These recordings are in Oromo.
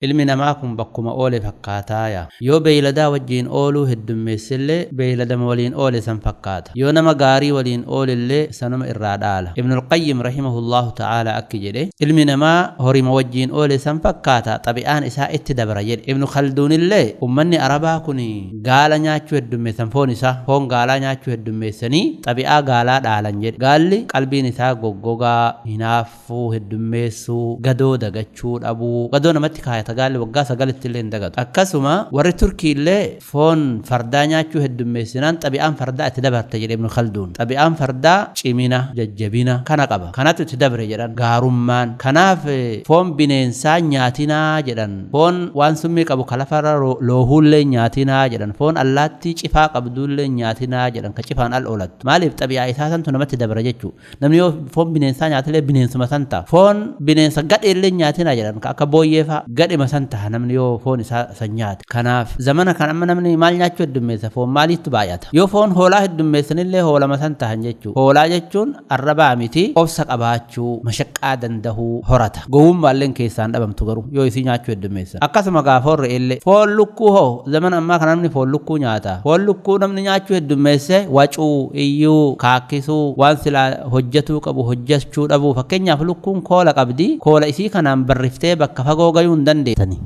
Ilmi namaa kun bakkuma oole fakkaataaya. Yoo beeyladaa wajjiin ooluu heddummeessellee beeyladama waliin oole san fakkaata. Yoo nama gaarii waliin oolellee sanuma irraa dhaala. Ibnul Qayyim rahimahullahu ta'ala akki jedhe, ilmi namaa horima wajjiin oole san fakkaata, xabi'aan isaa itti dabra jedhe. Ibnu Khalduunillee ummanni Arabaa kun gaala nyaachuu heddummeessan, foon isaa, foon gaalaa nyaachuu heddummeessanii xabi'aa gaalaa dhaalan jedhe. Gaalli qalbiin isaa goggogaa, hinaaffuu heddummeessuu, gadoo dagachuu dhabuu, gadoo namatti kaayata gaalli waggaa 9tti illee hin dagatu. Akkasuma warri Turkii illee foon fardaa nyaachuu heddummeessinaan xabi'aan fardaa itti dabarte jedhe Ibnu Khalduun. Xabi'aan fardaa cimina, jajjabina kana qaba. Kanatu itti dabre jedhan gaarummaan. Kanaaf foon bineensaa nyaatinaa jedhan. Foon waan summii qabu ka lafarra loohuullee nyaatinaa jedhan. Foon allaattii cifaa qabduullee nyaatinaa jedhan, ka cifaan al oolattu. Maaliif? Xabi'aa isaa santu namatti dabra jechuu. Namni yoo foon bineensaa nyaatellee bineensuma san ta'a. Foon bineensa gadheellee nyaatinaa jedhan, ka akka booyyee fa'a, gadhema san taha namni yoo foon isaa san nyaate. Kanaaf zamana kan amma namni maal nyaachuu heddummeessa? Foon maaliittu baay'ata? Yoo foon hoolaa heddummeessanillee hoolama san tahan jechuu. Hoolaa jechuun arrabaa miti, obsa qabaachuu, mashaqqaa dandahuu horata. Gowwummaalleen keessaa hin dhabamtu garuu yoo isii nyaachuu heddummeessan. Akkasuma gaa foon re'eellee. Foon lukkuu hoo? Zamana ammaa kana namni foon lukkuu nyaata. Foon lukkuu namni nyaachuu heddummeesse wacuu, iyyuu, kaakkisuu, waan silaa hojjatuu qabu hojjachuu dhabuu. Fakkeenyaaf lukkuun koola qabdi. Koola isii kanaan barriftee bakka fagoo gayuu hin dandeettani.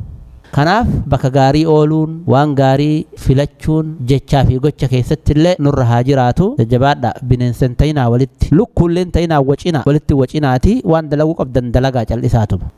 Kanaaf bakka gaarii ooluun, waan gaarii filachuun jechaa fi gocha keessattillee nurra haa jiraatu. Jajjabaadhaa. Bineensa hin ta'inaa walitti. Lukkuullee hin ta'inaa, wacinaa. Walitti hin wacinaatii waan dalaguu qabdan dalagaa cal'isaatuma.